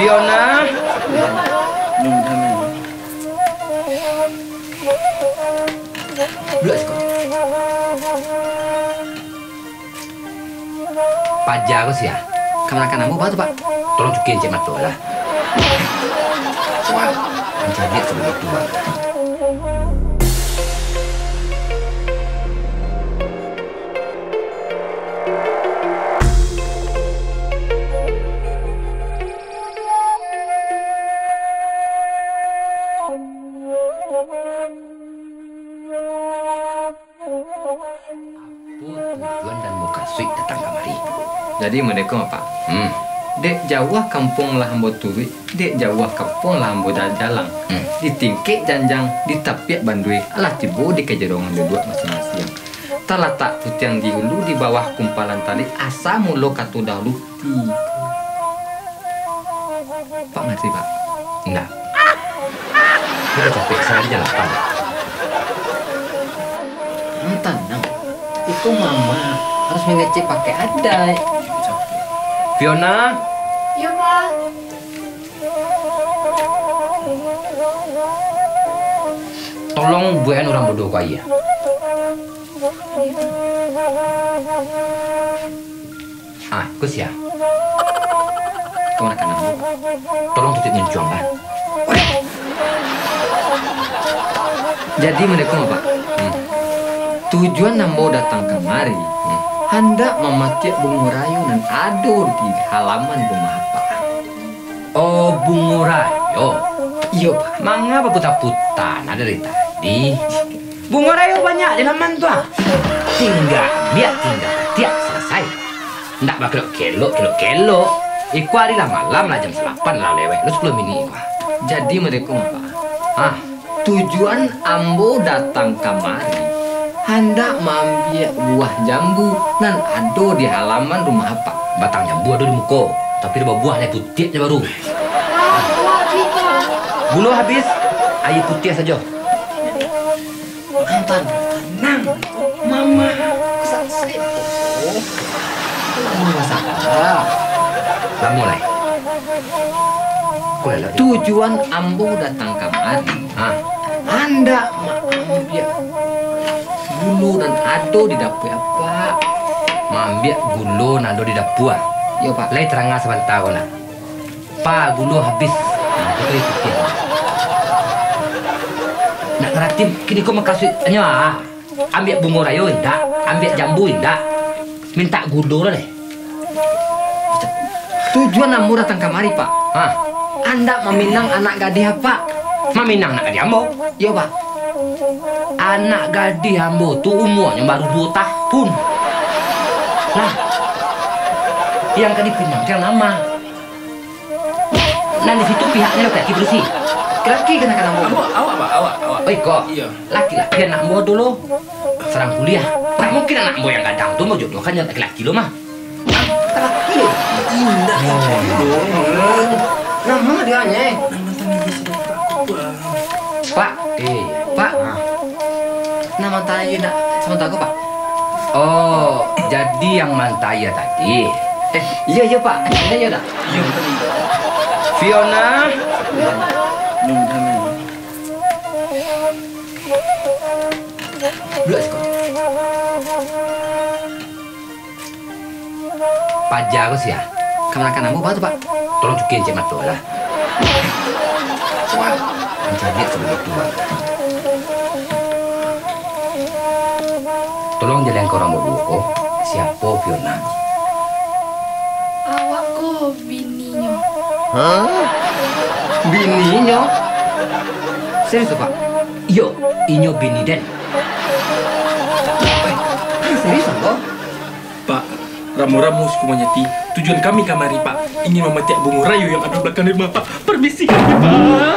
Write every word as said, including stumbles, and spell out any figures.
Fiona. Duduak siko. Paja ko sia. Kamanakan ambo, baa tu, Pak? Tolong cukia cek mato lah. Wah, mancaliak sabagai tuan. Apo tujuan dan mukasuik datang kamari? Jadi, Assalamualaikum, Pak. Hmm. Dek jauah kampuang lah ambo turuik, dek jauah kampuang lah ambo jajalang. Hmm. Di tingkek janjang, di tapiak banduai, alah tibo di kajarongan duduak masiang-masiang. Talatak putiang di ulu, di bawah kumpalan tali, asa mulo kato dahulu, Pak ngarti, Pak? Indak. Udah capek, sahari jam lapan. Hmm, tanang. Itu mama harus mangecek pakai adai. Fiona. Iya, Pak. Tolong buekan urang bodoh ko aia. Ah, ko sia. Kamanakan ambo. Tolong tutuik muncuang lah. Jadi, Assalamualaikum, Pak. Hmm. Tujuan ambo datang kamari, hmm, handak mamatiak bungo rayo nan ado di halaman rumah Apak. Oh, bungo rayo. Iyo, Pak. Manga baputa-puta nah dari tadi? Bungo rayo banyak di laman tu, ah. Tingga ambiak, tingga patiak, salasai. Ndak bakelok-kelok, kelok-kelok. Iko ari lah malam lah, jam salapan lah lewat, lo sapuluah minik iko. Jadi, Assalamualaikum, Pak. Ah, tujuan ambo datang kamari, handak maambiak buah jambu nan ado di halaman rumah Apak. Batang jambu ado di muko, tapi lah babuah lai, putiak se baru. Gulo habis, aia putiah sajo. Antan, tanang. Mama, saksi. Oh, mama salah. Lamo lai. Ko elok. Tujuan ambo datang kamari, ha, handak maambiak gulo nan ado di dapua Apak. Maambiak gulo nan ado di dapua. Yo, Pak. Lai taranga sabanta ko nak. Pa, gulo habis. Nah, itu dia. Nak ngarati, kini ko mukasuik nyo, ah. Ambiak bungo rayo indak, ambiak jambu indak. Mintak gulo lah deh. Tujuan ambo datang kamari, Pak. Ha. Handak maminang anak gadih Apak. Maminang anak gadih ambo? Iyo, Pak. Anak gadih ambo tu umuanyo baru duo tahun. Lah, yang ka dipinang tu yang ma? Nan di situ pihaknyo laki-laki barusi. Laki-laki kamanakan ambo. Ambo, awak, Pak, awak, awak. Oh, iko. Iyo. Laki-laki anak ambo dulu. Sadang kuliah. Ndak mungkin anak ambo yang gadang tu ambo jodohkan jo laki-laki lo mah. Laki-laki? Indak, Pak. Namo dia nyo? Namo tadi sudah takut, Pak. Pak, eh, Pak. Ah. Namo tadi nak sama takut, Pak? Oh, jadi yang manta aia tadi. Eh, iyo, iyo, Pak. Iyo, iyo, dah. Iyo, tadi. Fiona. Iyo, Pak. Duduak siko. Paja ko sia. Kamanakan ambo, baa tu, Pak? Tolong cukia cek mato lah. Wah, mancaliak sabagai tuan. Tolong jalehkan ka urang baduo ko, siapo Fiona? Awak ko bininyo. Hah? Bininyo? Serius, Pak? Iyo, inyo bini den. Hah, serius, Ambo? Pak, ramo-ramo suku manyati, tujuan kami kamari, Pak, ingin mamatiak bungo rayo yang ado balakang rumah, Pak. Permisi kami, Pak.